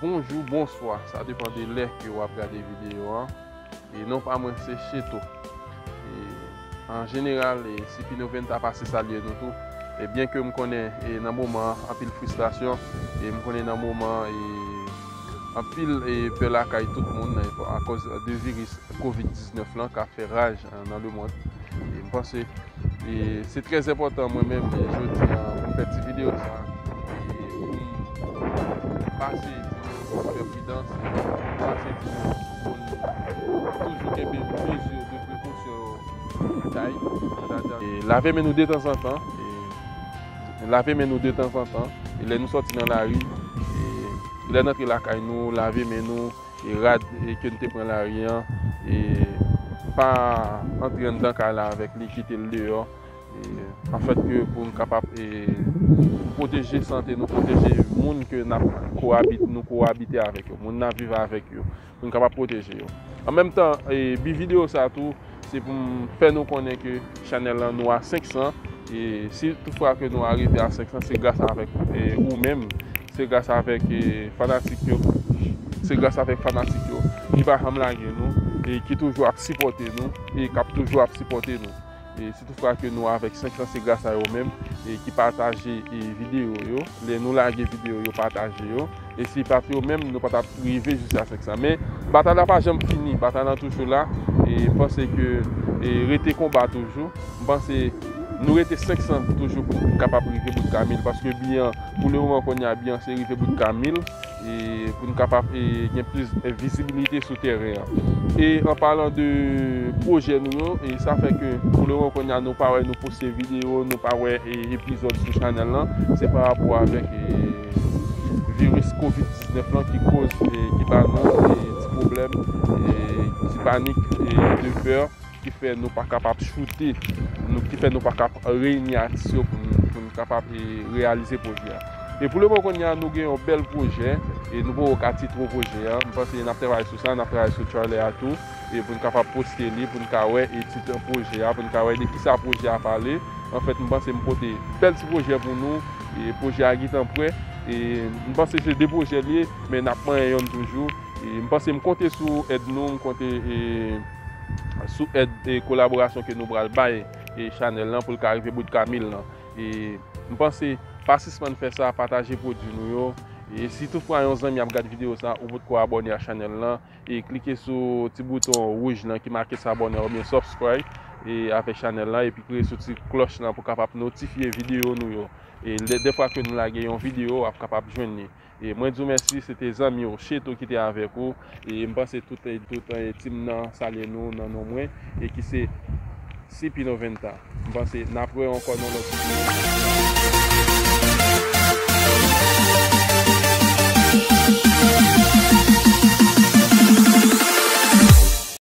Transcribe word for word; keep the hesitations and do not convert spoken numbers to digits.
Bonjou, bonswa, sa depann de lè ke w ap gade videyo an. E non pa mwen se Cheto. E an jeneral, e si Pineventa pase salye nou tou, e byen ke m konnen e nan moman an anpil fristrasyon, e m konnen nan moman e anpil e pè lakay tout moun e akoz de viris kovid diznèf lan k ap fè raj e nan lemonn. E m panse e se trè enpòtan mwen menm e jodi an pou m fè ti videyo sa e pou m pase di nou pou n fè pridans, pase di nou pou n toujou kenbe mezi de prekosyon yo an tay. E lave men nou detanzantan. E lave men nou detanzantan. E lè nou sòti nan lari, e lè n antre lakay nou, lave men nou, e rad e ke n te pran lari an, e pa antre anndan kay la avèk li, kite l deyò. E anfèt ke pou n kapab e pwoteje sante nou, pwoteje moun ke n ap kowabit, nou kowabite avèk yo, moun n ap viv avèk yo, pou n kapab pwoteje yo. An menm tan, e bi videyo sa tou, se pou m fè nou konnen ke chanèl lan nou a senk san, e si toutfwa ke nou a rive a senk san, se gras avèk e ou menm, se gras avèk e fanatik yo, se gras avèk fanatik yo ki pa janm lage nou e ki toujou ap sipòte nou e k ap toujou ap sipòte nou. E si toutfwa ke nou avèk senk san, se gras a yo menm e ki pataje e videyo yo. Lè nou lage videyo, yo pataje yo. E si pa t yo menm, nou pa t ap rive jis a senk san. Men batay la pa janm fini, batay la toujou la. E m panse ke e rete konba toujou. M panse nou rete senk san toujou pou n kapab rive bout ka mil, paske bi an, pou lemoman kounye a, bi an se rive bout ka mil e pou n kapab e gen plis vizibilite sou teren an. E an palan de pwojè nou yo, e sa fè ke pou lemoman kounye a nou pa wè nou poste videyo, nou pa wè e epizòd sou chanèl lan, se pa rapò avèk e viris kovid diznèf lan ki koz e ki ba nou e ti pwoblèm, e ti panik e de pè ki fè nou pa kapab choute, nou, ki fè nou pa kapab reyini atis yo pou n, pou n kapab e reyalize pwojè a. E pou lemoman kounye a, nou gen yon bèl pwojè e nou poko ka titre pwojè a. M panse n ap travay sou sa, n ap travay sou trailer a tou e pou n kapab poste li, pou n ka wè e tit pwojè a, pou n ka wè de kisa pwojè a pale. Anfèt, m panse m pote bèl ti pwojè pou nou e pwojè a gentan prè. E m panse se de pwojè l ye, men n ap manyen yonn toujou. E m panse m konte sou èd nou, m konte e sou èd e kolaborasyon ke nou pral bay e chanèl lan pou l ka rive bout ka mil lan. E m panse pa sispann fè sa, pataje pwodui nou yo. E si toutfwa yon zanmi ap gad videyo sa, ou potko abòne a chanèl lan, e klike sou ti bouton wouj lan ki make s'abonner oubyen subscribe e avèk chanèl lan, epi klike sou ti klòch lan pou kapab notifye videyo nou yo. E lè, dèfwa ke nou lage yon videyo, w ap kapab jwenn li. E mwen di w mèsi, se te zanmi w Cheto ki te avèk ou. E m panse tout, tout e, tim nan salye nou nan non mwen, e ki se C P Noventa. M panse n ap wè ankò nan lòt videyo.